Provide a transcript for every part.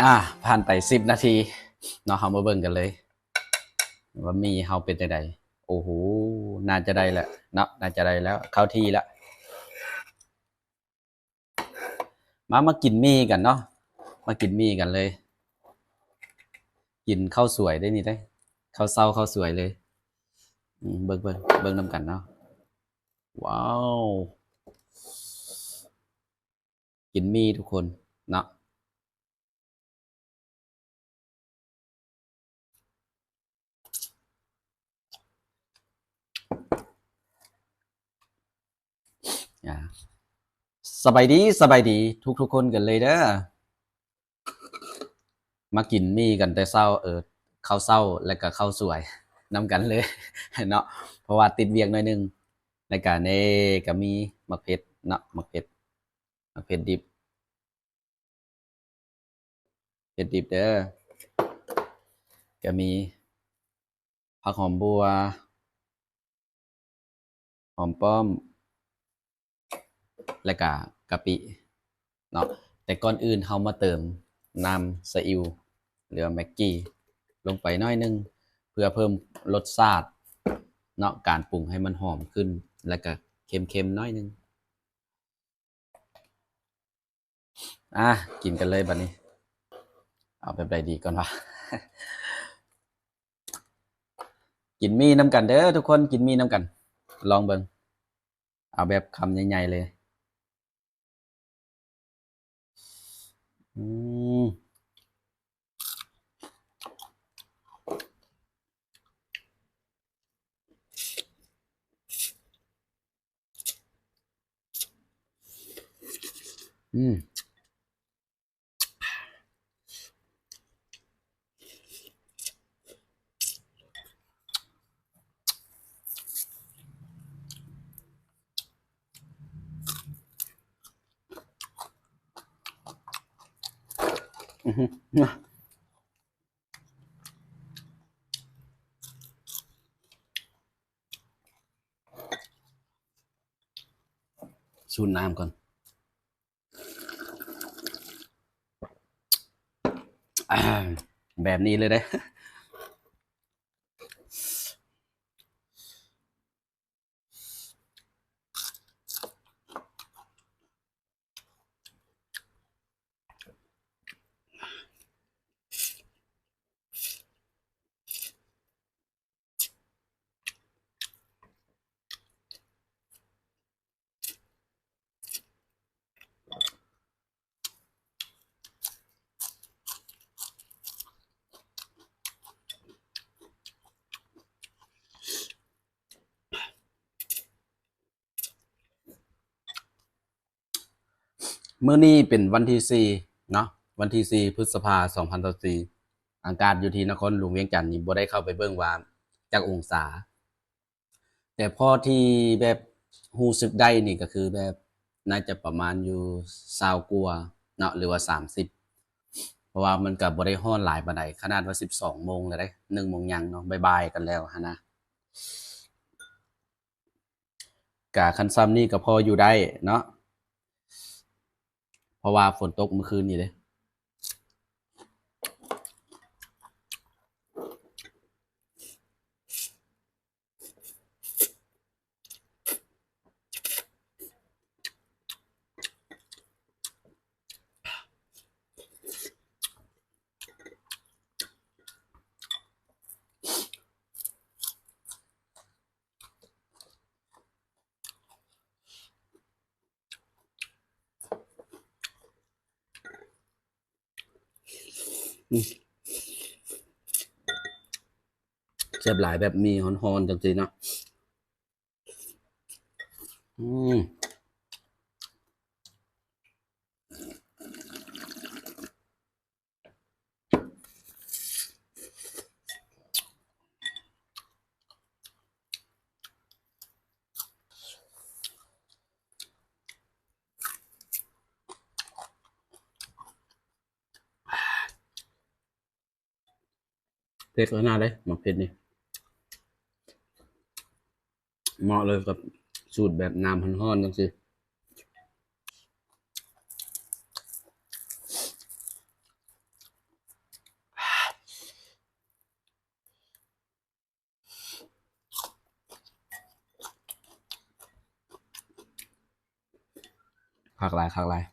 ອ່າ ຜ່ານໄປສິບນາທີເນາະ ເຮົາມາເບິ່ງກັນເລີຍວ່າໝີ່ເຮົາເປັນຈັ່ງໃດ. ໂອ້ໂຫ ໜ້າຈະໄດ້ແລ້ວເນາະ ໜ້າຈະໄດ້ແລ້ວ ເຂົ້າທີ່ແລ້ວ. ມາ ມາກິນໝີ່ກັນເນາະ ມາກິນໝີ່ກັນເລີຍ. ກິນເຂົ້າສວຍເດ້ນີ້ເດ້ ເຂົ້າເຊົ້າເຂົ້າສວຍເລີຍ. ອືມ ເບິ່ງ ເບິ່ງ ເບິ່ງນຳກັນເນາະ. ວ້າວ ກິນໝີ່ທຸກຄົນເນາະ. ອ່າ ສະບາຍດີ ສະບາຍດີທຸກໆຄົນກັນເລີຍເດີ. ມາກິນໝີ່ກັນແຕ່ເຊົ້າ ເອີ ເຂົ້າເຊົ້າ ແລະກະເຂົ້າສວຍນຳກັນເລີຍເນາະ ເພາະວ່າຕິດວຽກໜ້ອຍໜຶ່ງ. ແລະກະນີ້ກະມີໝາກເຜັດເນາະ ໝາກເຜັດ ໝາກເຜັດດິບ ເຜັດດິບເດີ. ກະມີຜັກຫອມບົ່ວ ຫອມປ້ອມ ແລະກະກະປິເນາະ. ແຕ່ກ່ອນອື່ນເຮົາມາເຕີມນ້ຳສະອິວ ຫຼືວ່າແມັກກີ່ລົງໄປໜ້ອຍໜຶ່ງ ເພື່ອເພີ່ມລົດຊາດເນາະ ການປຸງໃຫ້ມັນຫອມຂຶ້ນ ແລະກະເຄັມໆໜ້ອຍໜຶ່ງ. ອ່າ ກິນກັນເລີຍບັດນີ້. ເອົາແບບໃດດີກ່ອນວະ? ກິນໝີ່ນຳກັນເດີທຸກຄົນ ກິນໝີ່ນຳກັນ ລອງເບິ່ງ. ເອົາແບບຄຳໃຫຍ່ໆເລີຍ. ອືມ ອືມ ອືມ ສູດນ້ຳກ່ອນ. ອ່າ ແບບນີ້ເລີຍເດ້. ມື້ນີ້ເປັນວັນທີສີ່ເນາະ ວັນທີສີ່ ພຶດສະພາ ສອງພັນຊາວສີ່. ອາກາດຢູ່ທີ່ນະຄອນຫຼວງວຽງຈັນນີ້ບໍ່ໄດ້ເຂົ້າໄປເບິ່ງວ່າຈັກອົງສາ ແຕ່ພໍທີ່ແບບຮູ້ສຶກໄດ້ນີ້ກໍຄືແບບໜ້າຈະປະມານຢູ່ຊາວກວ່າເນາະ ຫຼືວ່າສາມສິບ ເພາະວ່າມັນກໍບໍ່ໄດ້ຮ້ອນຫຼາຍປານໃດ. ຂະໜາດວ່າສິບສອງໂມງແລ້ວເດ້ ໜຶ່ງໂມງຫຍັງເນາະ ບ່າຍໆກັນແລ້ວຫັ້ນນະ. ກະຄັນຊ່ຳນີ້ກະພໍຢູ່ໄດ້ເນາະ ເພາະວ່າຝົນຕົກມື້ຄືນນີ້ເດ້. ອືມ ແຊບຫຼາຍ ແບບໝີ່ຮ້ອນໆ ຈັ່ງຊີ້ເນາະ. ອືມ. ເຜັດຂະໜາດເລີຍ ໝາກເຜັດນີ້ ເໝາະເລີຍກັບສູດແບບນ້ຳຮ້ອນໆ ຈັ່ງຊີ້. ຄັກຫຼາຍ ຄັກຫຼາຍ.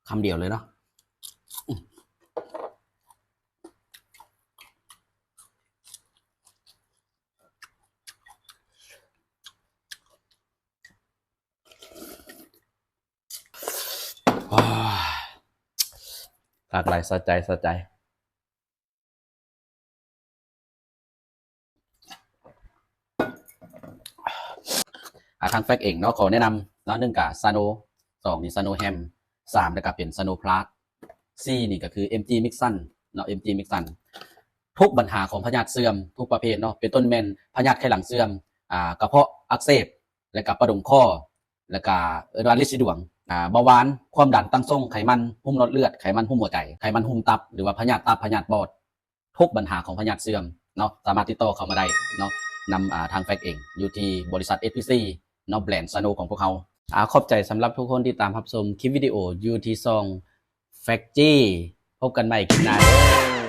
ຄຳດຽວເລີຍເນາະ. ໂອ້ຍ ຄັກຫຼາຍ ສະໃຈ ສະໃຈ. ອ່າ ທາງແຟກເອງເນາະ ຂໍແນະນຳເນາະ ໜຶ່ງກະຊາໂນ, ສອງນີ້ຊາໂນແຮມ, ສາມແລ້ວກະເປັນຊາໂນພລັສ, ສີ່ນີ້ກະຄືເອັມຈີມິກຊັນເນາະ ເອັມຈີມິກຊັນ. ທຸກບັນຫາຂອງພະຍາດເສື່ອມທຸກປະເພດເນາະ ເປັນຕົ້ນແມ່ນພະຍາດໄຂ່ຫຼັງເສື່ອມ, ອ່າ ກະເພາະອັກເສບ ແລ້ວກະປະດົງຄໍ ແລ້ວກະເອີ້ນວ່າລິດສີດວງ, ອ່າ ເບົາຫວານ, ຄວາມດັນ, ຕັ້ງຊົງ, ໄຂມັນຫຸ້ມຫຼອດເລືອດ, ໄຂມັນຫຸ້ມຫົວໃຈ, ໄຂມັນຫຸ້ມຕັບ ຫຼືວ່າພະຍາດຕັບ, ພະຍາດປອດ, ທຸກບັນຫາຂອງພະຍາດເສື່ອມເນາະ ສາມາດຕິດຕໍ່ເຂົ້າມາໄດ້ເນາະ ນຳ ອ່າ ທາງແຟກເອງ ຢູ່ທີ່ບໍລິສັດເອສພີຊີເນາະ ແບຣນຊາໂນຂອງພວກເຮົາ. ອ່າ ຂອບໃຈສຳລັບທຸກຄົນທີ່ຕາມຮັບຊົມຄລິບວິດີໂອຢູ່ທີ່ຊ່ອງແຟກຈີ. ພົບກັນໃໝ່ຄລິບໜ້າເດີ.